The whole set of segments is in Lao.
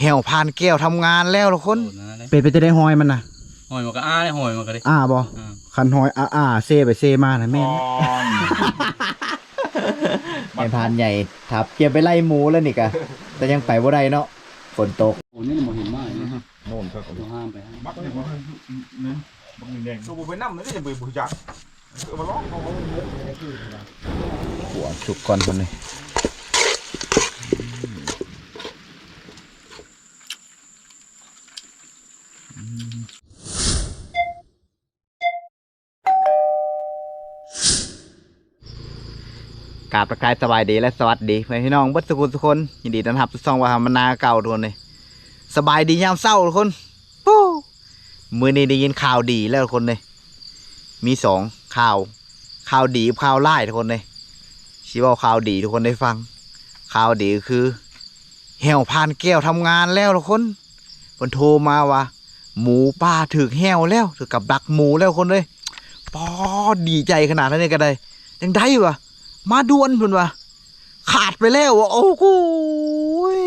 ແຫ້ວພານແກ້ວທຳງານແລ້ວທຸກຄົນ. ໂອ້ ນັ້ນແຫຼະ. ເປັນ ເປັນຈັ່ງໃດຮອຍມັນນະ? ຮອຍມັນກໍອ້າເດ້ ຮອຍມັນກໍເດ້. ອ້າບໍ່? ອືມ. ຄັນຮອຍອ້າໆ ເຊໄປເຊມານະແມ່ນ. ອໍ ນາຍພານໃຫຍ່ ຖ້າກຽມໄປໄລ່ໝູແລ້ວນີ້ກະ ແຕ່ຍັງໄປບໍ່ໄດ້ເນາະ ຝົນຕົກ. ໂອ້ ນີ້ບໍ່ເຫັນມາເນາະ. ໂນ່ນເຂົາກໍ ບໍ່ຫ້າມໄປ ບັກນີ້ບໍ່ ນັ້ນ ບັກນີ້ແດງ ໂຕບໍ່ໄປນຳເດ້ ບໍ່ ບໍ່ຮູ້ຈັກ ເອົາມາລອງ ເອົາ ເອົາ ເອົາ ຂົ້ວສຸກກ່ອນພຸ້ນນີ້. ກາບທັກທາຍສະບາຍດີ ແລະ ສະຫວັດດີ ເພື່ອນພີ່ນ້ອງເບິດສູ່ຜູ້ສູ່ຄົນ. ຍິນດີຕ້ອນຮັບສູ່ຊ່ອງວ່າທຳມະນາເກົ່າທຸກຄົນເດ. ສະບາຍດີຍາມເຊົ້າທຸກຄົນ. ປູ້ ມື້ນີ້ໄດ້ຍິນຂ່າວດີແລ້ວທຸກຄົນເດ. ມີສອງຂ່າວ ຂ່າວດີກັບຂ່າວຮ້າຍທຸກຄົນເດ. ຊິເວົ້າຂ່າວດີທຸກຄົນໄດ້ຟັງ. ຂ່າວດີກໍຄື ແຫ້ວພານແກ້ວທຳງານແລ້ວທຸກຄົນ. ເພິ່ນໂທມາວ່າ ໝູປ່າຖືກແຫ້ວແລ້ວ ຖືກກັບດັກໝູແລ້ວຄົນເອີຍ. ປາດ ດີໃຈຂະໜາດນັ້ນນີ້ກໍໄດ້ ຈັ່ງໃດວະ ມາດ່ວນເພິ່ນວ່າ ຂາດໄປແລ້ວ. ໂອ້ໂຫຍ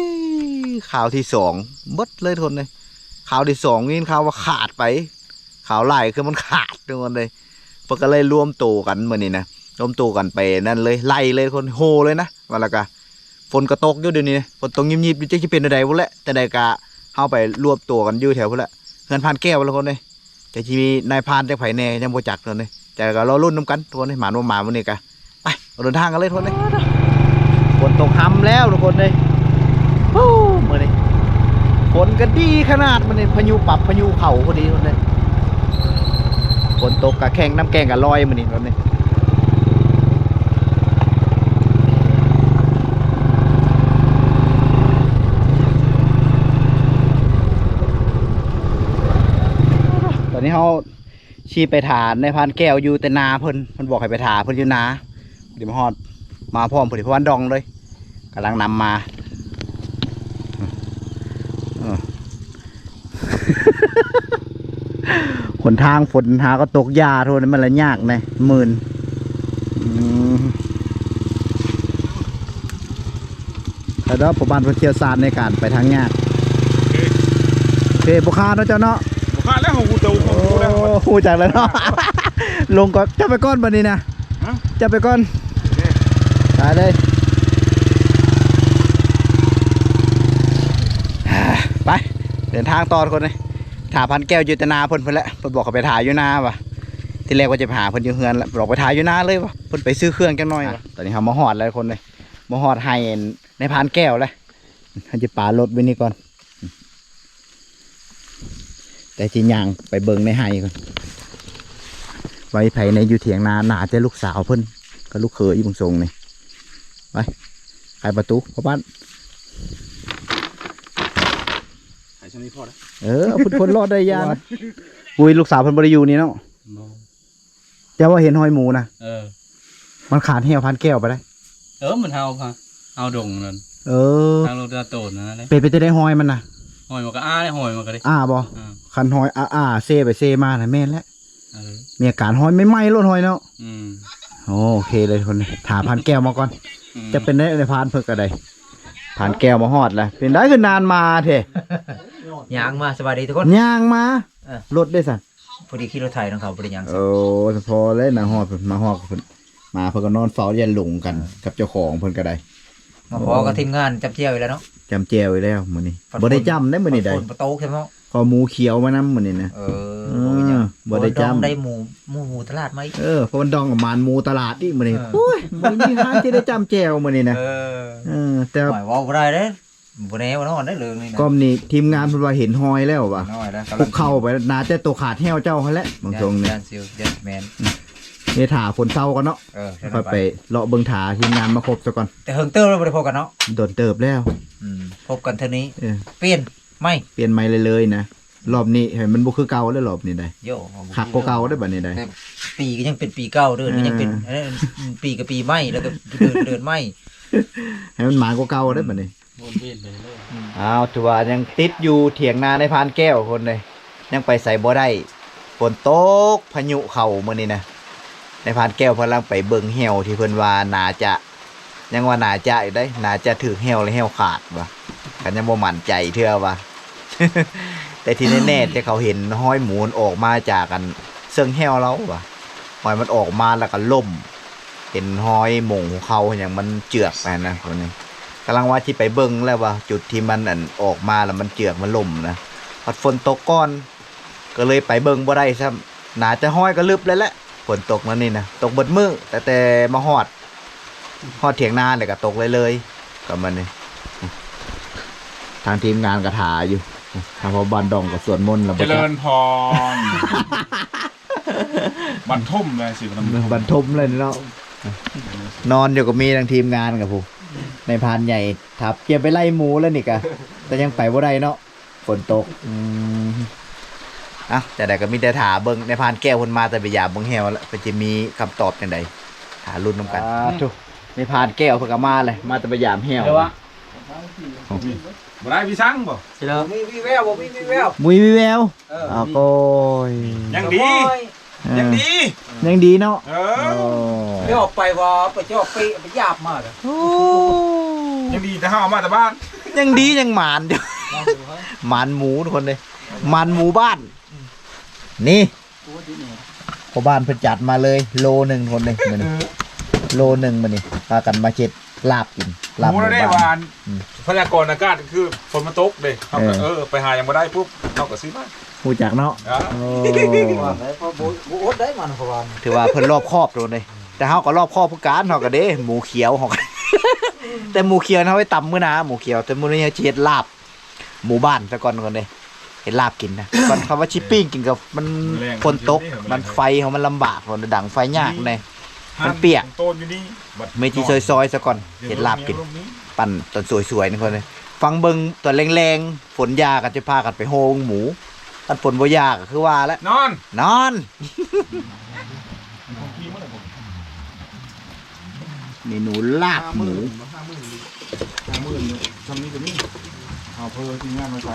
ຂ່າວທີສອງເບິດເລີຍຄົນເອີຍ. ຂ່າວທີສອງຍິນຂ່າວວ່າຂາດໄປ ຂ່າວຫຼາຍຄືມັນຂາດທຸກຄົນເອີຍ. ເພິ່ນກໍເລີຍລວມໂຕກັນມື້ນີ້ນະ ລວມໂຕກັນໄປນັ້ນເລີຍ ໄລ່ເລີຍຄົນ ໂຫ່ເລີຍນະ. ວ່າແລ້ວກະ ຝົນກໍຕົກຢູ່ດຽວນີ້ ຝົນຕົກຍິບໆຢູ່ ຈັກຊິເປັນແນວໃດບໍ່ແຫຼະ. ຈັ່ງໃດກະເຮົາໄປລວມຕົວກັນຢູ່ແຖວພຸ້ນແຫຼະ ເຮືອນພານແກ້ວພຸ້ນແຫຼະຄົນເອີຍ. ແຕ່ຊິມີນາຍພານຈັກໃຜແດ່ຍັງບໍ່ຈັກທຸກຄົນເອີຍ. ແຕ່ກໍລໍລຸ້ນນຳກັນທຸກຄົນເອີຍ ໝານບໍ່ໝານມື້ນີ້ກະ ໄປ ອອກເດີນທາງກັນເລີຍທຸກຄົນເອີຍ. ຝົນຕົກຮຳແລ້ວທຸກຄົນເອີຍ. ໂອ້ ມື້ນີ້ຝົນກໍດີຂະໜາດ ມື້ນີ້ພາຍຸປັບພາຍຸເຂົ້າພໍດີທຸກຄົນເອີຍ. ຝົນຕົກກະແຂ້ງ ນ້ຳແກ້ງກະລອຍມື້ນີ້ທຸກຄົນເອີຍ. ຕອນນີ້ເຮົາຊິໄປຖ້ານາຍພານແກ້ວຢູ່ແຕ່ນາເພິ່ນ ເພິ່ນບອກໃຫ້ໄປຖ້າເພິ່ນຢູ່ນາ. ດຽວມາຮອດ ມາພ້ອມເພິ່ນ ເພາະວ່າດອງເລີຍ ກຳລັງນຳມາ. ເອີ ຫົນທາງຝົນຫາກໍຕົກຢາໂທດ ມັນລະຍາກແດ່ ມື່ນ. ອືມ ແຕ່ດອກພໍ່ບ້ານເພິ່ນຊ່ຽວຊານໃນການໄປທາງຍາກ. ໂອເຄ ບໍ່ຄາດເນາະເຈົ້າເນາະ. ບໍ່ຄາດແລ້ວ ຮູ້ແຕ່ ໂອ້ ຮູ້ແລ້ວ ຮູ້ຈັກແລ້ວເນາະ. ລົງກ່ອນ ເຈົ້າໄປກ່ອນບັດນີ້ນະ. ຮະ? ເຈົ້າໄປກ່ອນ. ໂອເຄ ໄປເລີຍ ໄປ ເດີນທາງຕໍ່ທຸກຄົນເອີຍ. ຖ້າພານແກ້ວຢູ່ແຕ່ນາເພິ່ນພຸ້ນແຫຼະ ເພິ່ນບອກໃຫ້ໄປຖ້າຢູ່ນາວ່າ. ທີແລກວ່າຈະໄປຫາເພິ່ນຢູ່ເຮືອນແຫຼະ ບອກໄປຖ້າຢູ່ນາເລີຍວ່າ ເພິ່ນໄປຊື້ເຄື່ອງຈັກໜ່ອຍວ່າ. ຕອນນີ້ເຮົາມາຮອດແລ້ວທຸກຄົນເອີຍ ມາຮອດໄຮ່ນາຍພານແກ້ວແລ້ວ. ເຮົາຈະປາລົດໄວ້ນີ້ກ່ອນ ແຕ່ຊິຍ່າງໄປເບິ່ງໃນໄຮ່ກ່ອນ ວ່າມີໃຜແດ່ຢູ່ຖຽງນາ. ໜ້າຈະລູກສາວເພິ່ນກັບລູກເຂີຍຢູ່ເບິ່ງຊົງນີ້. ໄປ ໄຂປະຕູພໍ່ບ້ານ ໄຂຊ່ຳນີ້ພໍເດີ. ເອີ ເອົາພຸ້ນ ຄົນລອດໄດ້ຢ່ານະ. ອຸ້ຍ ລູກສາວເພິ່ນບໍ່ໄດ້ຢູ່ນີ້ເນາະ. ບໍ່ ເຈົ້າວ່າເຫັນຮອຍໝູນະ? ເອີ ມັນຂາດແຫ້ວພານແກ້ວໄປໄດ້. ເອີ ມັນເຫົ່າພະ ເຫົ່າດົງນັ້ນ. ເອີ ທາງລົດຕາໂຕນນັ້ນແຫຼະ. ເປັນ ເປັນຈັ່ງໃດຮອຍມັນນະ? ຮອຍມັນກໍອ້າເດ້ ຮອຍມັນກໍເດ້. ອ້າບໍ່? ອືມ ຄັນຮອຍອ້າໆ ເຊໄປເຊມານະ ແມ່ນແຫຼະ. ເອີ ມີອາການຮອຍໃໝ່ໆ ໂລດຮອຍເນາະ. ອືມ ໂອເຄເລີຍທຸກຄົນ ຖ້າພານແກ້ວມາກ່ອນ. ອືມ ຈະເປັນໄດ້ ພານເພິ່ນກໍໄດ້ ພານແກ້ວມາຮອດແລ້ວ. ເປັນໄດ ຄືນານມາແທ້? ຍ່າງມາ. ສະບາຍດີທຸກຄົນ. ຍ່າງມາ. ເອີ ລົດເດ້ຊັ້ນ? ພໍດີຂີ່ລົດໄຖນຳເຂົາ ບໍ່ໄດ້ຫຍັງ. ໂອ້ ສະພໍແລ້ວ ມາຮອດ ມາຮອດເພິ່ນ ມາເພິ່ນກໍນອນເຝົ້າ ຢ້ານຫຼົງກັນ ເອີ ກັບເຈົ້າຂອງເພິ່ນກໍໄດ້. ມາພໍ້ກັບທີມງານຈຳແຈ່ວອີກແລ້ວເນາະ. ຈຳແຈ່ວອີກແລ້ວມື້ນີ້ ບໍ່ໄດ້ຈ້ຳໄດ໋ມື້ນີ້ໄດ໋. ຝົນບໍ່ຕົກໃຊ່ເນາະ ເພາະໝູຂຽວມານຳມື້ນີ້ນະ. ເອີ ເອີ ບໍ່ໄດ້ຈ້ຳ ໄດ້ໝູ ໝູ ໝູຕະຫຼາດມາອີກ. ເອີ ເພາະມັນດອງກັບໝານໝູຕະຫຼາດອີກມື້ນີ້. ເອີ ໂອ້ຍ ບໍ່ມີຫາງຊິໄດ້ຈ້ຳແຈ່ວມື້ນີ້ນະ. ເອີ ເອີ ແຕ່ ໂອ້ຍ ເວົ້າບໍ່ໄດ້ເດ້. ບໍ່ແນ່ບໍ່ນອນເດ້ເລື່ອງນີ້ນະ. ກ້ອມນີ້ທີມງານເພິ່ນວ່າເຫັນຮອຍແລ້ວວ່າ ເຫັນຮອຍແລ້ວ ຄຸກເຂົ້າໄປ ໜ້າຈະໂຕຂາດແຫ້ວເຈົ້າຫັ້ນແຫຼະ ເບິ່ງຊົງນີ້. ຢ້ານຊິ ຢ້ານຊິແມ່ນ ນີ້ຖ້າຝົນເຊົາກ່ອນເນາະ. ເອີ ຄ່ອຍໄປເລາະເບິ່ງ ຖ້າທີມງານມາຄົບຊະກ່ອນ. ແຕ່ເຫິງເຕີບແລ້ວບໍ່ໄດ້ພົບກັນເນາະ. ດົນເຕີບແລ້ວ ອືມ ພົບກັນເທື່ອນີ້. ເອີ ປ່ຽນໃໝ່ ປ່ຽນໃໝ່ເລີຍໆນະ. ອືມ ລອບນີ້ໃຫ້ມັນບໍ່ຄືເກົ່າເດ້ ລອບນີ້ໄດ໋. ໂຢ ຄັກກວ່າເກົ່າເດ້ບັດນີ້ໄດ໋. ແຕ່ປີກໍຍັງເປັນປີເກົ່າ ເດືອນກໍຍັງເປັນ ເອີ ເອີ ປີກໍປີໃໝ່ ແລ້ວກໍເດືອນກໍເດືອນໃໝ່ ໃຫ້ມັນໝານກວ່າເກົ່າເດ້ບັດນີ້. ວນວຽນໄປເລື້ອຍ. ອືມ ອ້າວ ຖືວ່າຍັງຕິດຢູ່ຖຽງນານາຍພານແກ້ວຄົນເດ້ ຍັງໄປໃສບໍ່ໄດ້. ຝົນຕົກ ພາຍຸເຂົ້າມື້ນີ້ນະ. ນາຍພານແກ້ວເພິ່ນກຳລັງໄປເບິ່ງແຫ້ວທີ່ເພິ່ນວ່າໜ້າຈະ ຍັງວ່າໜ້າຈະຢູ່ເດ້ ໜ້າຈະຖືກແຫ້ວ ແລະ ແຫ້ວຂາດວ່າ. ກໍຍັງບໍ່ໝັ້ນໃຈເທື່ອວ່າ ແຕ່ທີ່ແນ່ໆ ແຕ່ເຂົາເຫັນຮອຍໝູມັນອອກມາຈາກອັນເຊິ່ງແຮ້ວລາວວ່າ ຮອຍມັນອອກມາແລ້ວກໍລົ້ມ ເປັນຮອຍໝົງເຂົາຫຍັງມັນເຈື່ອກໄປຫັ້ນນະ. ກຳລັງວ່າຊິໄປເບິ່ງແລ້ວວ່າຈຸດທີ່ມັນອັນອອກມາແລ້ວມັນເຈື່ອກມັນລົ້ມນະ ພັດຝົນຕົກກ່ອນ ກໍເລີຍໄປເບິ່ງບໍ່ໄດ້ຊ້ຳ. ໜ້າຈະຮອຍກໍລຶບແລ້ວແຫຼະ ຝົນຕົກແນວນີ້ນະ ຕົກເບິດມື້ ແຕ່ ແຕ່ມາຮອດ ຮອດຖຽງນາແລ້ວກໍຕົກເລີຍໆ ປະມານນີ້. ທາງທີມງານກໍຖ້າຢູ່ ທາງພໍ່ບ້ານດອງກໍສວດມົນແລ້ວ ຈະເລີນພອນ ບັນທົມເລີຍຊິ ບັນທົມເລີຍເນາະ ນອນຢູ່ກໍມີ ທາງທີມງານກໍຜູ້ ນາຍພານໃຫຍ່ ຖ້າກຽມໄປໄລ່ໝູແລ້ວນີ້ກະ ແຕ່ຍັງໄປບໍ່ໄດ້ເນາະ ຝົນຕົກ. ອືມ ເອົ້າ ຈັ່ງໃດກໍມີແຕ່ຖ້າເບິ່ງ ນາຍພານແກ້ວເພິ່ນມາແຕ່ໄປຢາມເບິ່ງແຮ້ວແຫຼະ ເພິ່ນຈະມີຄຳຕອບຈັ່ງໃດ ຖ້າລຸ້ນນຳກັນ. ສາທຸ ນາຍພານແກ້ວເພິ່ນກໍມາແລ້ວ ມາແຕ່ໄປຢາມແຮ້ວ. ບໍ່ໄດ້ມີສັງບໍ່? ບໍ່ມີວີແວວ ບໍ່ມີວີແວວ ບໍ່ມີວີແວວ. ເອີ ອ້າວ ໂອ້ຍ ຍັງດີ ເອີ ຍັງດີ ຍັງດີເນາະ. ເອີ ໂອ້ ດຽວໄປວ່າໄປເຈາະເປະໄປຢາບມາເດີ ໂອ້ ຍັງດີແຕ່ເຮົາເອົາມາແຕ່ບ້ານ ຍັງດີຍັງໝານຢູ່ ໝານໝູທຸກຄົນເດ້ ໝານໝູບ້ານ. ນີ້ ພໍ່ບ້ານເພິ່ນຈັດມາເລີຍໂລໜຶ່ງ ທຸກຄົນເດ້ ມື້ນີ້ ເອີ ໂລໜຶ່ງມື້ນີ້ ພາກັນມາເຮັດລາບກິນ ລາບໝູບ້ານ. ອືມ ພະຍາກອນອາກາດຄືຝົນມັນຕົກເດ້ ເຮົາກໍ ເອີ ເອີ ໄປຫາຫຍັງບໍ່ໄດ້ປຸບ ເຮົາກໍຊື້ມາ ຮູ້ຈັກເນາະ. ເອີ ໂອ້ ວ່າແລ້ວກໍບໍ່ ບໍ່ອົດໄດ້ມັນ ເພາະວ່າ ຖືວ່າເພິ່ນລອບຄອບໂດນເດ້ ແຕ່ເຮົາກໍລອບຄອບຄືກັນ ເຮົາກໍເດ້ ໝູຂຽວເຮົາກໍ ແຕ່ໝູຂຽວເຮົາໄວ້ຕຳມື້ໜ້າ ໝູຂຽວ ແຕ່ມື້ນີ້ເຮົາຊິເຮັດລາບໝູບ້ານຊະກ່ອນ ກ່ອນເດ້ ເຮັດລາບກິນນະ ກ່ອນ ຄຳວ່າຊິປີ້ງກິນກໍມັນ ແລງ ຝົນຕົກ ມັນໄຟເຮົາມັນລຳບາກ ດັງໄຟຍາກແດ່ ມັນປຽກ ໂຕນຢູ່ນີ້ ມີທີ່ຊອຍໆ ຊະກ່ອນ ເຮັດລາບກິນ ປັ່ນຕອນສວຍໆ ນີ້ກ່ອນເດ້. ຟັງເບິ່ງຕອນແລງໆ ຝົນຢາກໍຈະພາກັນໄປໂຮງໝູ ຄັນຝົນບໍ່ຢາກໍຄືວ່າແຫຼະ ນອນ ນອນ. ເມນູລາບໝູ ຫ້າໝື່ນ ຫ້າໝື່ນ ຊ່ຳນີ້ກໍມີ ເອົາເພີ່ມທີມງານມາໃສ່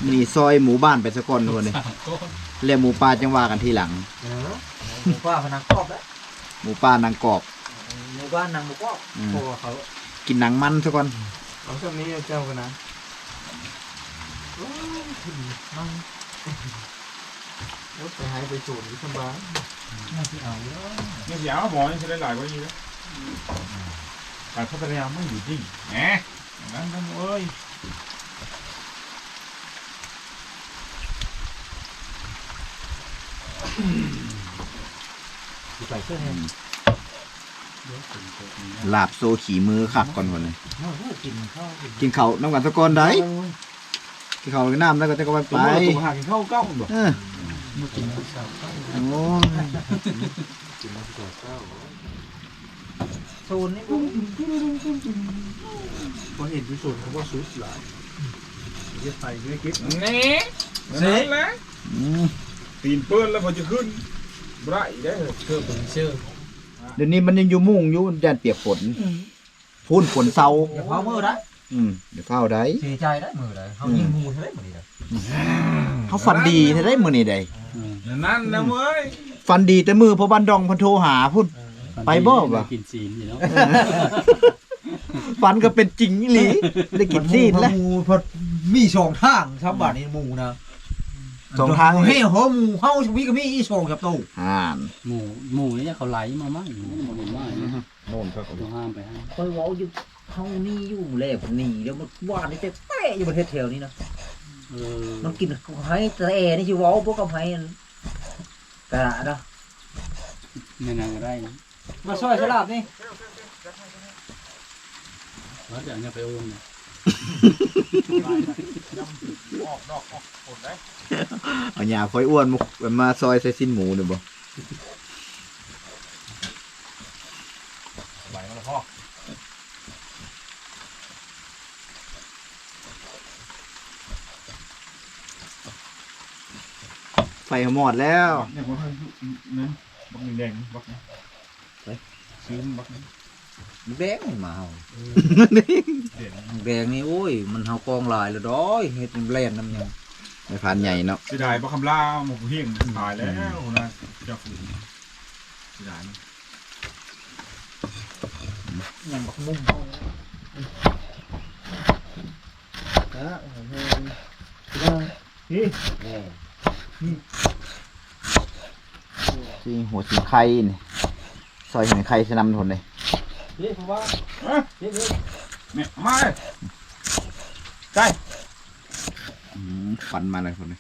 ມື້ນີ້ຊອຍໝູບ້ານໄປສາກ່ອນ ທຸກຄົນເດ້ ແລ້ວໝູປ່າຈັ່ງວ່າກັນທີຫຼັງ. ເອີ ໝູປ່າມັນນັ່ງກອບເດ້ ໝູປ່ານັ່ງກອບ ໝູບ້ານນັ່ງບໍ່ກອບ ອືມ ເພາະວ່າເຂົາກິນໜັງມັນຊະກ່ອນ. ເອົາຊ່ຳນີ້ເຈົ້າກັນນະ ໂອ້ຍ ໂອ້ຍ ໄປໄຮ່ໄປສວນນີ້ສະບາຍ ຍັງຊິເອົາຢູ່ ຍັງຊິເອົາ ໝໍ ຍັງຊິໄດ້ຫຼາຍກວ່ານີ້ເດ້ ການພັດທະນາມັນຢູ່ນີ້ ແໝ ນັ້ນເອີຍ. ຊິໄປເຊີນແຮງ ອືມ ລາບໂຊຂີ້ມືຄັກກ່ອນພຸ້ນເລີຍ ເອົາເດີ ກິນເຂົ້າ ກິນເຂົ້ານຳກັນສາກ່ອນໄດ໋ ເອົາ ກິນເຂົ້າກິນນ້ຳແລ້ວກໍຈັ່ງວ່າໄປ ຫາກິນເຂົ້າເກົ່າບໍ່ ເອີ ມາກິນເຂົ້າເຊົ້າ ໂອ້ຍ ກິນເຂົ້າເຊົ້າ. ໂຊນນີ້ບໍ່ ບໍ່ເຫັນຢູ່ໂຊນເຂົາບໍ່ສຸດຫຼາຍ ເຮັດໄປເຮັດກິນ ນີ້ ນັ້ນແຫຼະ ອືມ ຕີນເປື້ອນແລ້ວເພິ່ນຈະຂຶ້ນບໍ່ໄດ້ເດ້ ເຊີບເຊີບ. ດຽວນີ້ມັນຍັງຢູ່ມຸງຢູ່ ຢ້ານປຽກຝົນ ອືມ ພຸ້ນຝົນເຊົາ ຢ່າຟ້າວເມີໄດ້ ອືມ ຢ່າຟ້າວໄດ້ ເສຍໃຈໄດ້ມື້ໃດ ເຮົາຍິງໝູເທົ່າໃດມື້ນີ້ ເຮົາຝັນດີແທ້ໄດ໋ມື້ນີ້ໄດ໋ ອືມ ນັ້ນນະເວີຍ ຝັນດີແຕ່ມື້ພໍ່ບ້ານດອງເພິ່ນໂທຫາພຸ້ນ ເອີ ໄປບໍ່ວະ ກິນຊີ້ນຢູ່ເນາະ ເອີ ຝັນກໍເປັນຈິງອີ່ຫຼີ ໄດ້ກິນຊີ້ນແລ້ວ ໝູເພິ່ນມີສອງທາງ ສຳບາດນີ້ໝູນະ ສອງທາງ ເຮົາໝູເຮົາມີກໍມີອີກສອງສາມໂຕ ຫັ້ນ ໝູ ໝູນີ້ເຂົາໄຫຼມາໝົດ ໝູ ໝູ ໂນ່ນເຂົາກໍຫ້າມໄປ ຂ້ອຍເວົ້າຢູ່ ເຮົາໜີຢູ່ແລ້ວ ໜີແລ້ວ ມື້ວານນີ້ແຕ່ແຕ່ຢູ່ປະເທດແຖວນີ້ນະ ເອີ ມັນກິນໄຮ່ແຕ່ແອນີ້ ຊິເວົ້າພວກກັບໄຮ່ອັນກະນະ ແມ່ນຫຍັງກໍໄດ້ ມາຊ່ອຍສະຫຼາບນີ້ ວ່າຈະເອົາຫຍ້າໄຟໂອ່ນ ອອກດອກອອກຜົນໄດ້ ເອົາຫຍ້າໄຟໂອ່ນມາ ມາຊອຍໃສ່ຊີ້ນໝູນີ້ບໍ່? ໄປມາແລ້ວພໍ່ ໄຟເຮົາມອດແລ້ວ ບັກແດງ ບັກ ໄປ ຊື້ບັກ ແດງມາເຮົາ ແດງນີ້ ໂອ້ຍ ມັນເຮົາກອງຫຼາຍແລ້ວດອຍ ເຮັດແລ່ນນຳຫຍັງ ນາຍພານໃຫຍ່ເນາະ ເສຍດາຍບໍ່ຄຳລາ ໝົກເຮງຕາຍແລ້ວນະ ເຈົ້າຟື້ນ ເສຍດາຍ ຍັງບັກມຸມ ອ່າ ນີ້ ນີ້ ຊິງຫົວຊິງໄຄນີ້ ຊອຍຫົວໄຄໃສ່ນຳທຸກຄົນເດ້ ນີ້ ເພາະວ່າ ຮະ ນີ້ ນີ້ ແມ່ ມາເລີຍ ໄດ້ ອືມ ຄວັນມາເລີຍທຸກຄົນເດ້.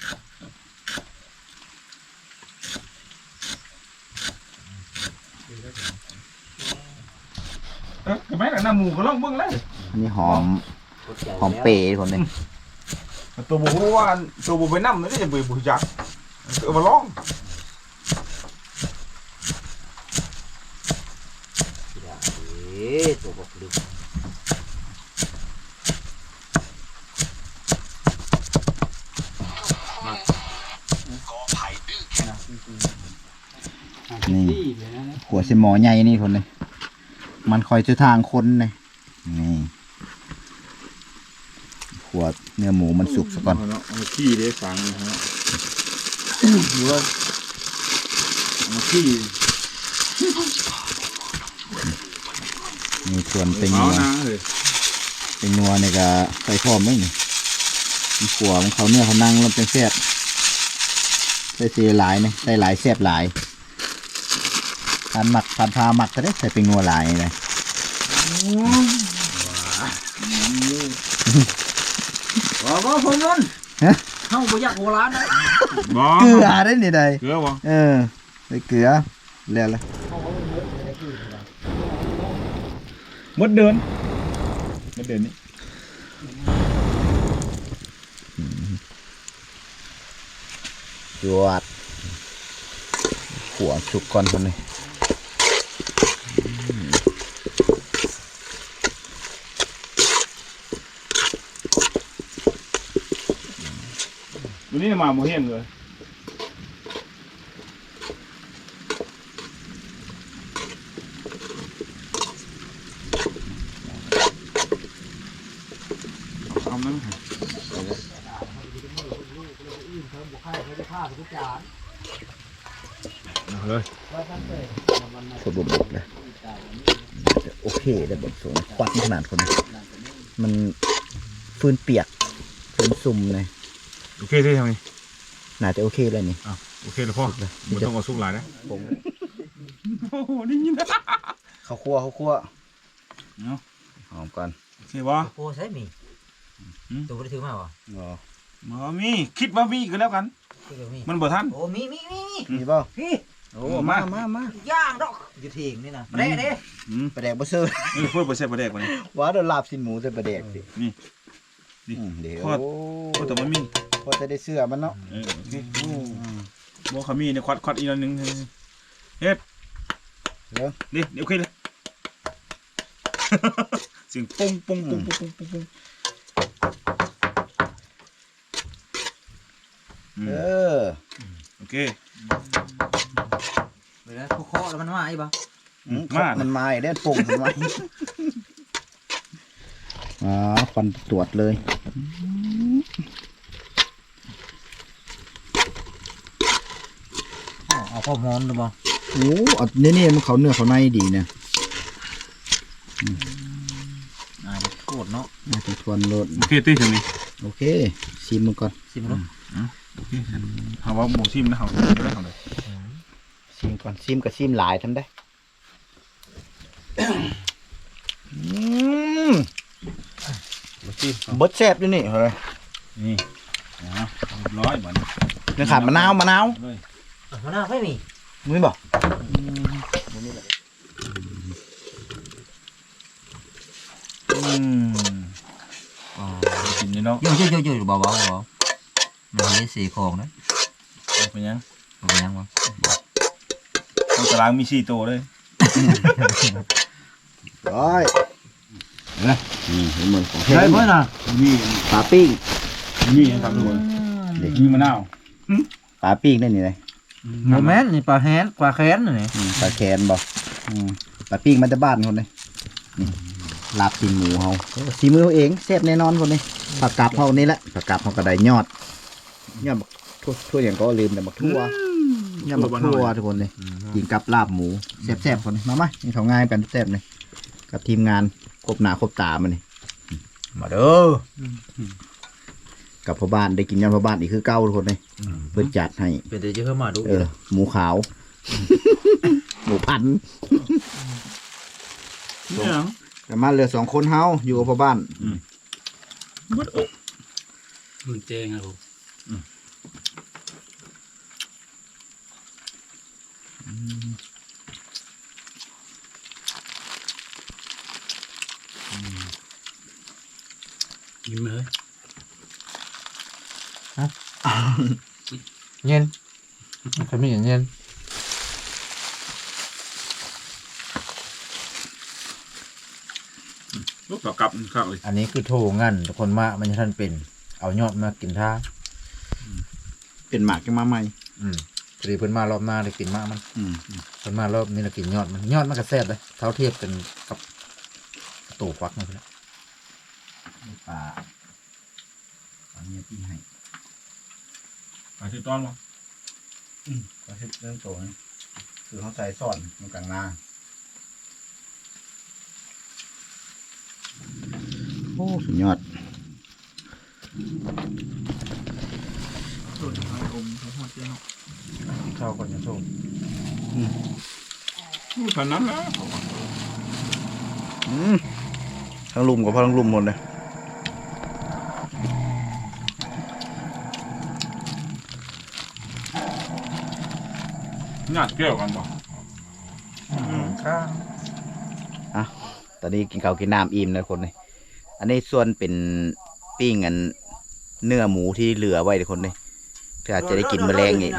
ເອີ ກໍແມ່ນນະ ໝູກໍລອງເບິ່ງເລີຍ ອັນນີ້ຫອມ ຫອມເປທຸກຄົນເດ້ ໂຕບໍ່ຮູ້ວ່າ ໂຕບໍ່ໄປນຳເດ້ ບໍ່ ບໍ່ຮູ້ຈັກ ເອົາມາລອງ ເອີ ໂຕບັກລຶກ ນີ້ ຂົ້ວໃສ່ໝໍ້ໃຫຍ່ນີ້ພຸ້ນເດ້ ມັນຄ່ອຍຈະທາງຄົນເດ້ ນີ້ ຂົ້ວເນື້ອໝູມັນສຸກສາກ່ອນ ເອົາມາຂີ້ເດ້ ຝັງເນາະ ເອົາມາຂີ້ ມີສ່ວນເປັນນົວ ເປັນນົວນີ້ກໍໃສ່ພ້ອມເດ້ນີ້ ມັນຂົ້ວ ມັນເຂົ້າເນື້ອເຂົ້າໜັງແລ້ວຈັ່ງແຊບ ໃສ່ຊິຫຼາຍນີ້ ໃສ່ຫຼາຍແຊບຫຼາຍ ທ່ານມັກ ທ່ານພາມັກກໍໄດ້ ໃສ່ເປັນນົວຫຼາຍນີ້ນະ ບໍ່ ບໍ່ ບໍ່ ບໍ່ ບໍ່ ຮະ ເຮົາບໍ່ຢາກຫົວລ້ານນະ ບໍ່ ເກືອໄດ້ນີ້ໃດ ເກືອບໍ່ ເອີ ໃສ່ເກືອ ແລ້ວລະ ໝົດເດືອນ ໝົດເດືອນນີ້ ຈວດ ຂົ້ວສຸກກ່ອນພຸ້ນນີ້ ມື້ນີ້ມາບໍ່ເຫັນເລີຍ. ເອົາມັນ ເອົາເລີຍ ຄົນບໍ່ໝົດນະ ໂອເຄໄດ້ ເບິ່ງຊົງ ຄວັນຂະໜາດຄົນ ມັນ ຟືນປຽກ ຟືນຊຸ່ມນະ ໂອເຄເດ້ທາງນີ້. ໜ້າຈະໂອເຄແລ້ວນີ້ ອ່ະ ໂອເຄແລ້ວພໍ ສຸກແລ້ວ ບໍ່ຕ້ອງເອົາສຸກຫຼາຍນະ ໂອ້ໂຫ ໄດ້ຍິນ ເຂົ້າຄົ່ວ ເຂົ້າຄົ່ວ ເນາະ ຫອມກ່ອນ ໂອເຄບໍ່? ໂອ້ ໃສມີ ຫືມ ໂຕບໍ່ໄດ້ຖືມາບໍ່? ບໍ່ ບໍ່ມີ ຄິດວ່າມີກໍແລ້ວກັນ ຄືບໍ່ມີ ມັນບໍ່ທັນ ໂອ້ ມີ ມີ ມີ ມີ ມີບໍ່? ພີ່ ໂອ້ ມາ ມາ ມາ ມາ ຢ່າງດອກ ຢູ່ຖຽງນີ້ນະ ປາແດກເດ້ ຫືມ ປາແດກບໍ່ເຊີ ເອີ ເພິ່ນບໍ່ໃສ່ປາແດກບາດນີ້ ວ່າແຕ່ລາບຊີ້ນໝູໃສ່ປາແດກຕິ ນີ້ ນີ້ ອືມ ເດ້ ພໍ ໂອ້ ພໍແຕ່ມັນມີ ພໍແຕ່ໄດ້ເຊື່ອມັນເນາະ ເອີ ໂອເຄ ອືມ ບໍ່ ຄັນມີນີ້ ຄວັດ ຄວັດອີກໜ້ອຍໜຶ່ງ ເຮັດ ເດີ ນີ້ ນີ້ ໂອເຄເລີຍ ສຽງປົງ ປົງ ອືມ ປົງ ອືມ ເອີ ໂອເຄ ເວລາເຄາະແລ້ວມັນມາອີກບໍ່? ອືມ ມາ ມັນມາອີກແລ້ວ ປົງ ມັນມາ ອ່າ ຄວັນຕວດເລີຍ ເອົາຄວາມຫອມດູບໍ່? ໂອ້ ອັນນີ້ ນີ້ມັນເຂົ້າເນື້ອເຂົ້າໃນດີນະ ອືມ ອາຍໂຄດເນາະ ອາຍໂຄດໂລດ ໂອເຄຕິ ຊ່ຳນີ້ ໂອເຄ ຊີມເບິ່ງກ່ອນ ຊີມເບິ່ງ ອືມ ໂອເຄ ຖ້າວ່າບໍ່ຊີມນະ ເຮົາບໍ່ໄດ້ເຮົາເລີຍ ອືມ ຊີມກ່ອນ ຊີມກໍຊີມຫຼາຍທຳໄດ ອືມ ມາຊີມ ເບິດແຊບຢູ່ນີ້ເຮີ້ຍ ນີ້ ອ່າ ຮຽບຮ້ອຍບາດນີ້ ຍັງຂາດມະນາວ ມະນາວ ເລີຍ ອ່ະ ມະນາວໃຜມີ? ມີບໍ່? ອືມ ບໍ່ມີແລ້ວ ອືມ ອໍ ກິນຢູ່ເນາະ ເຢີໆໆໆ ເບົາໆ ເບົາໆ ມັນເຮັດເສຂອງເດ້ ເປັນຫຍັງ? ບໍ່ເປັນຫຍັງບໍ່? ໂຕຕາລາງມີສີ່ໂຕເລີຍ ໂອ້ຍ ເຫັນບໍ່? ນີ້ ເຫັນບໍ່? ຂອງແທ້ ໄດ້ບໍ່ນະ? ມີ ປາປີ້ງ ມີຫຍັງຄັບທຸກຄົນ? ອືມ ນີ້ ມີມະນາວ ປາປີ້ງໄດ້ນີ້ເດ້ ອືມ ບໍ່ແມ່ນ ນີ້ປາແຮນ ປາແຄນນີ້ ອືມ ປາແຄນບໍ່? ອືມ ປາປີ້ງມາແຕ່ບ້ານພຸ້ນເດ້ ນີ້ ລາບຕີນໝູເຮົາ ເອີ ສີມືເຮົາເອງ ແຊບແນ່ນອນພຸ້ນເດ້ ຜັກກາດເຮົານີ້ແຫຼະ ຜັກກາດເຮົາກໍໄດ້ຍອດ ຍອດບັກ ຖົ່ວ ຖົ່ວຫຍັງກໍລືມແລ້ວ ບັກຖົ່ວ ອືມ ຍອດບັກຖົ່ວ ຖົ່ວ ທຸກຄົນເລີຍ ອືມ ກິນກັບລາບໝູ ອືມ ແຊບໆ ທຸກຄົນເລີຍ ມາ ມາ ກິນເຂົ້າງານກັນແຊບໆ ນີ້ ກັບທີມງານຄົບໜ້າຄົບຕາມື້ນີ້ ມາເດີ ອືມ ກັບພໍ່ບ້ານ ໄດ້ກິນຍອດພໍ່ບ້ານອີກຄືເກົ່າ ທຸກຄົນເລີຍ ອືມ ເພິ່ນຈັດໃຫ້ ເປັນແຕ່ຈະເຮີມາດຸ ເອີ ໝູຂາວ ໝູພັນ ແມ່ນຫຍັງ ແຕ່ມາເຫຼືອສອງຄົນເຮົາ ຢູ່ກັບພໍ່ບ້ານ ອືມ ໝົດອົກ ມັນແຈ້ງແລ້ວ ອືມ ອືມ ອີ່ມເລີຍ ຮະ ເຢັນ ມັນກໍມີອັນເຢັນ ອືມ ໂອ້ ປາກັບມັນຄັກເລີຍ ອັນນີ້ຄືໂທງານ ທຸກຄົນ ມາ ມັນຍັງທັນເປັນ ເອົາຍອດມາກິນທ່າ ອືມ ເປັນໝາກຈັ່ງມາໃໝ່ ອືມ ພໍດີເພິ່ນມາລອບໜ້າໄດ້ກິນໝາກມັນ ອືມ ເພິ່ນມາລອບນີ້ລະກິນຍອດມັນ ຍອດມັນກໍແຊບເດ້ ເທົ່າທຽບກັນກັບໂຕຟັກມັນພຸ້ນແຫຼະ ປາ ປາເມຍປີ້ງໃຫ້ ປາຊື່ຕ້ອນບໍ່? ອືມ ປາຊື່ເລື່ອງໂຕນີ້ ຄືເຮົາໃສ່ຊ້ອນມັນກາງໜ້າ ໂອ້ ສຸດຍອດ ໂດຍທາງລົມທາງຮອດເຈົ້າເນາະ ເຈົ້າກໍຈະໂຊ ອືມ ອືມ ປານນັ້ນແຫຼະ ອືມ ທາງລຸ່ມກໍພໍທາງລຸ່ມພຸ້ນເດ້ ຍາດແກ້ວກັນບໍ່? ອືມ ອ່ະ ຕອນນີ້ກິນເຂົ້າກິນນ້ຳອີ່ມແລ້ວຄົນນີ້ ອັນນີ້ສ່ວນເປັນປີ້ງອັນເນື້ອໝູທີ່ເຫຼືອໄວ້ເດ້ຄົນນີ້ ເພື່ອຈະໄດ້ກິນມື້ແລງນີ້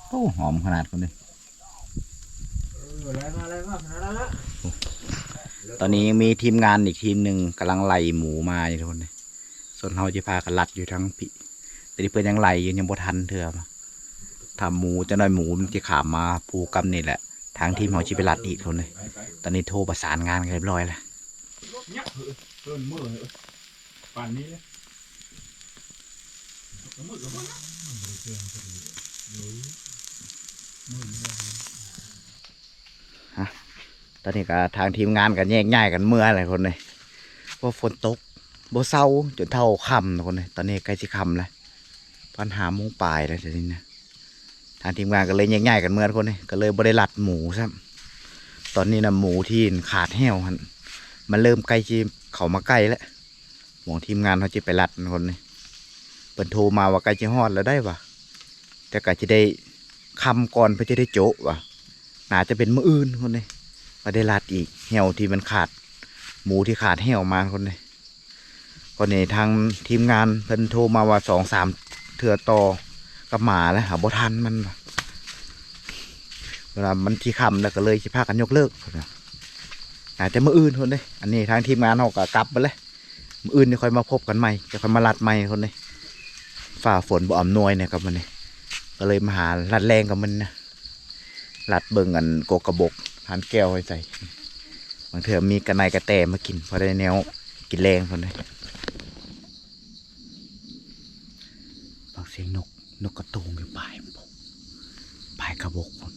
ໂອ້ ຫອມຂະໜາດຄົນນີ້. ຕອນນີ້ຍັງມີທີມງານອີກທີມໜຶ່ງກຳລັງໄລ່ໝູມາຢູ່ທຸກຄົນເດ້ ສ່ວນເຮົາຈະພາກັນລັດຢູ່ທາງພີ້ ແຕ່ນີ້ເພິ່ນຍັງໄລ່ຢູ່ ຍັງບໍ່ທັນເທື່ອ ຖ້າໝູ ຈັກໜ້ອຍໝູມັນຊິຂ້າມມາພູກຳນີ້ແຫຼະ ທາງທີມເຮົາຊິໄປລັດອີກທຸກຄົນເດ້ ຕອນນີ້ໂທປະສານງານກັນຮຽບຮ້ອຍແລ້ວ. ປານນີ້ເດ້ ມືກໍບໍ່ ມືກໍບໍ່ ຮະ ຕອນນີ້ກໍທາງທີມງານກໍແຍກຍ້າຍກັນເມືອແລ້ວຄົນເດ້ ເພາະຝົນຕົກບໍ່ເຊົາຈົນເທົ່າຄ່ຳທຸກຄົນເດ້ ຕອນນີ້ໃກ້ຊິຄ່ຳແລ້ວ ປານຫ້າໂມງປາຍແລ້ວ ຕອນນີ້ນະ ທາງທີມງານກໍເລີຍແຍກຍ້າຍກັນເມືອທຸກຄົນເດ້ ກໍເລີຍບໍ່ໄດ້ລັດໝູຊ້ຳ ຕອນນີ້ນະ ໝູທີ່ຂາດແຫ້ວຫັ້ນ ມັນເລີ່ມໃກ້ຊິເຂົ້າມາໃກ້ແລ້ວ ໝ່ອງທີມງານເຮົາຈະໄປລັດຄົນນີ້ ເພິ່ນໂທມາວ່າໃກ້ຈະຮອດແລ້ວໄດ໋ວ່າ ແຕ່ກໍຈະໄດ້ຄ່ຳກ່ອນເພິ່ນຈະໄດ້ໂຈະວ່າ ໜ້າຈະເປັນມື້ອື່ນຄົນນີ້ ກໍໄດ້ລັດອີກແຫ້ວທີ່ມັນຂາດ ໝູທີ່ຂາດແຫ້ວມາຄົນນີ້ ກໍນີ້ທາງທີມງານເພິ່ນໂທມາວ່າສອງສາມເທື່ອຕໍ່ກັບໝາແລ້ວ ຫາບໍ່ທັນມັນວ່າ ເວລາມັນຊິຄ່ຳແລ້ວກໍເລີຍຊິພາກັນຍົກເລີກ ໜ້າຈະມື້ອື່ນພຸ້ນເດ້ ອັນນີ້ທາງທີມງານເຮົາກໍກັບໄປແລ້ວ ມື້ອື່ນນີ້ຄ່ອຍມາພົບກັນໃໝ່ ຈະຄ່ອຍມາລັດໃໝ່ພຸ້ນເດ້ ຟ້າຝົນບໍ່ອຳນວຍແນ່ກັບມື້ນີ້ ກໍເລີຍມາຫາລັດແລງກັບມັນນະ ລັດເບິ່ງອັນກົກກະບົກ ຜ່ານແກ້ວໄວ້ໃສ່ ບາງເທື່ອມີກະໄນກະແຕມາກິນ ພໍໄດ້ແນວກິນແລງພຸ້ນເດ້ ຟັງສຽງນົກ ນົກກະໂຕງຢູ່ປາຍ ປາຍກະບົກພຸ້ນ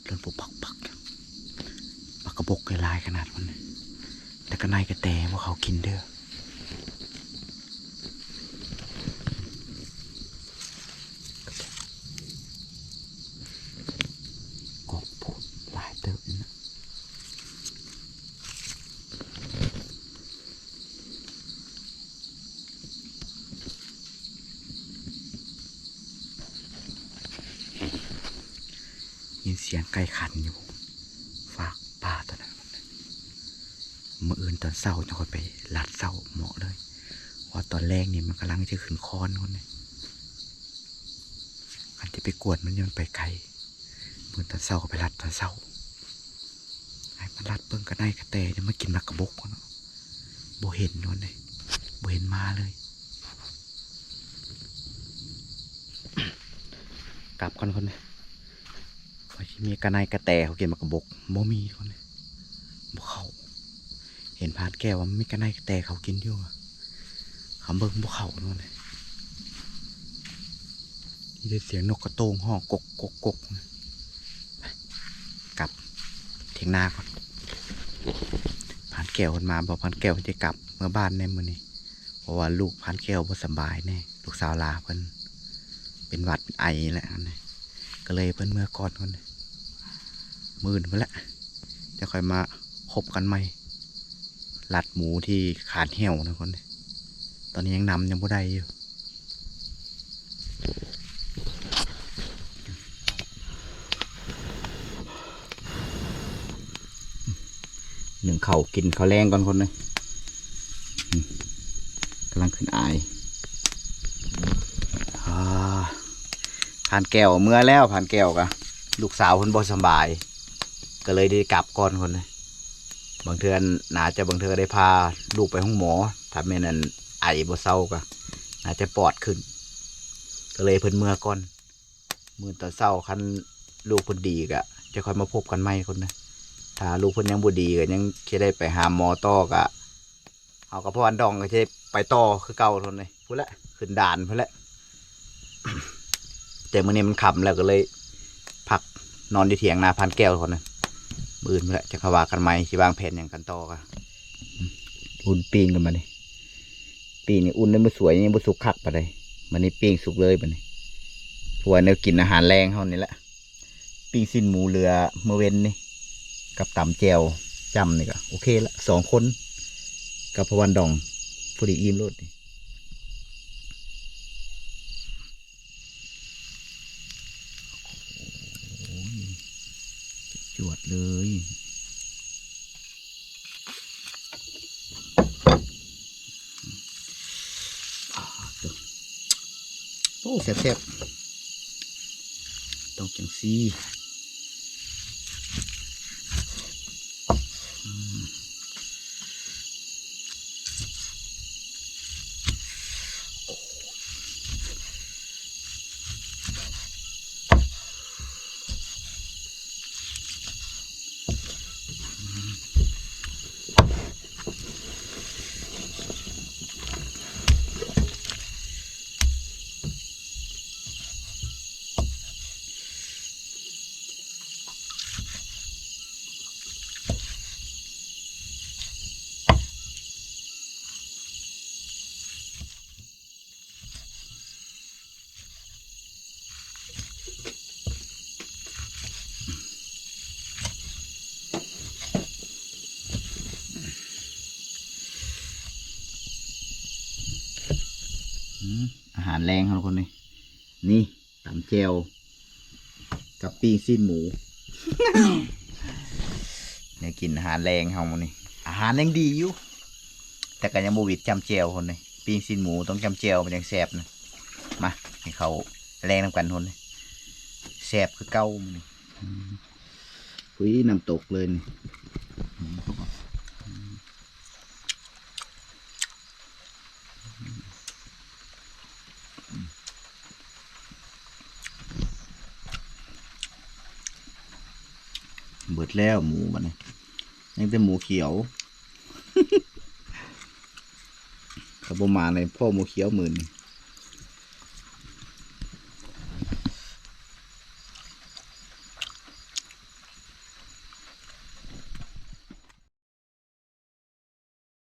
ເລີ່ມປຸກປັກໆ ຢູ່ ປາກກະບົກຫຼາຍຂະໜາດພຸ້ນ ແຕ່ກະໄນກະແຕບໍ່ເຂົ້າກິນເດີ ກອງໂພດຫຼາຍເຕີບຢູ່ນະ. ຍິນສຽງໄກ່ຂັນຢູ່ຟາກປ່າຕົວນັ້ນ. ມື້ອື່ນຕອນເຊົ້າຈັ່ງຄ່ອຍໄປລັດເຊົ້າເໝາະເລີຍ ເພາະວ່າຕອນແລງນີ້ມັນກຳລັງຈະຂຶ້ນຄອນພຸ້ນເດ້. ຄັນຈະໄປກວດມັນ ມັນໄປໄກ. ມື້ຕອນເຊົ້າກໍໄປລັດຕອນເຊົ້າ ໃຫ້ມັນລັດເບິ່ງກະໄນກະແຕ ຍັງມາກິນໝາກກະບົກເນາະ. ບໍ່ເຫັນໂດນເດ້ ບໍ່ເຫັນມາເລີຍ. ກັບກ່ອນຄົນເດ້. ມີກະໄນກະແຕເຂົາກິນໝາກກະບົກ ບໍ່ມີທຸກຄົນເອີຍ ບໍ່ເຂົ້າ. ເຫັນພານແກ້ວວ່າມີກະໄນກະແຕເຂົາກິນຢູ່ ເຂົາເບິ່ງບໍ່ເຂົ້າທຸກຄົນເອີຍ. ມີແຕ່ສຽງນົກກະໂຕ້ງຮ້ອງກົກກົກກົກ. ໄປ ກັບຖຽງນາກ່ອນ. ພານແກ້ວເພິ່ນມາບໍ່? ພານແກ້ວເພິ່ນຈະກັບເມືອບ້ານແດ່ມື້ນີ້ ເພາະວ່າລູກພານແກ້ວບໍ່ສະບາຍແດ່ ລູກສາວຫຼ້າເພິ່ນເປັນຫວັດໄອແຫຼະ ກໍເລີຍເພິ່ນເມືອກ່ອນພຸ້ນ. ມື້ອື່ນພຸ້ນແຫຼະ ຈະຄ່ອຍມາພົບກັນໃໝ່. ລັດໝູທີ່ຄານແຫ້ວທຸກຄົນເອີຍ ຕອນນີ້ຍັງນຳຍັງບໍ່ໄດ້ຢູ່. ໜຶ້ງເຂົ້າ ກິນເຂົ້າແລງກ່ອນຄົນເອີຍ. ອືມ ກຳລັງຂຶ້ນອາຍ. ອາ ພານແກ້ວເມືອແລ້ວ ພານແກ້ວກະ ລູກສາວເພິ່ນບໍ່ສະບາຍ ກໍເລີຍໄດ້ກັບກ່ອນຄົນເອີຍ. ບາງເທື່ອໜ້າຈະ ບາງເທື່ອໄດ້ພາລູກໄປໂຮງໝໍ ຖ້າແມ່ນອັນໄອບໍ່ເຊົາກໍໜ້າຈະປອດຂຶ້ນ ກໍເລີຍເພິ່ນເມືອກ່ອນ. ມື້ຕອນເຊົ້າຄັນລູກເພິ່ນດີກະຈະຄ່ອຍມາພົບກັນໃໝ່ຄົນເອີຍ. ຖ້າລູກເພິ່ນຍັງບໍ່ດີກະຍັງຊິໄດ້ໄປຫາໝໍຕໍ່ ກະເຮົາກັບພະວັນດອງກໍຊິໄປຕໍ່ຄືເກົ່າຄົນເອີຍ. ພຸ້ນແຫຼະ ຂຶ້ນດ່ານພຸ້ນແຫຼະ. ແຕ່ມື້ນີ້ມັນຄ່ຳແລ້ວ ກໍເລີຍພັກນອນຢູ່ຖຽງນາພານແກ້ວກ່ອນເດີ. ມື້ອື່ນພຸ້ນແຫຼະ ຈັ່ງຄ່ອຍວ່າກັນໃໝ່ ຊິວາງແຜນຫຍັງກັນຕໍ່ກະ. ອືມ ອຸ່ນປີ້ງກັນບາດນີ້. ປີ້ງນີ້ອຸ່ນໄດ້ບໍ່ສວຍ ຍັງບໍ່ສຸກຄັກປານໃດ. ບາດນີ້ປີ້ງສຸກເລີຍບາດນີ້ ເພາະວ່າແນວກິນອາຫານແລງເຮົານີ້ແຫຼະ. ປີ້ງຊີ້ນໝູເຫຼືອມື້ເວັນນີ້ ກັບຕຳແຈ່ວຈ້ຳນີ້ກໍໂອເຄລະ ສອງຄົນ ກັບພະວັນດອງ ພໍດີອີ່ມໂລດນີ້. ໂອ້ຍ ຈວດເລີຍ. ໂອ້ ແຊບໆ ຕ້ອງຈັ່ງຊີ້. ອືມ. ອືມ ອາຫານແລງເຮົາຄົນນີ້ ນີ້ ຕຳແຈ່ວກັບປີ້ງຊີ້ນໝູ ແນວກິນອາຫານແລງເຮົາມື້ນີ້. ອາຫານຍັງດີຢູ່ ແຕ່ກໍຍັງບໍ່ຫວິດຈ້ຳແຈ່ວຄົນນີ້. ປີ້ງຊີ້ນໝູຕ້ອງຈ້ຳແຈ່ວມັນຈັ່ງແຊບນະ. ມາ ກິນເຂົ້າແລງນຳກັນຄົນນີ້ ແຊບຄືເກົ່າມື້ນີ້. ອືມ ອຸ້ຍ ນ້ຳຕົກເລີຍນີ້. ເບິດແລ້ວໝູບັດນີ້ ຍັງແຕ່ໝູຂຽວ. ຖ້າບໍ່ມາໃນພໍ່ໝູຂຽວມື້ນີ້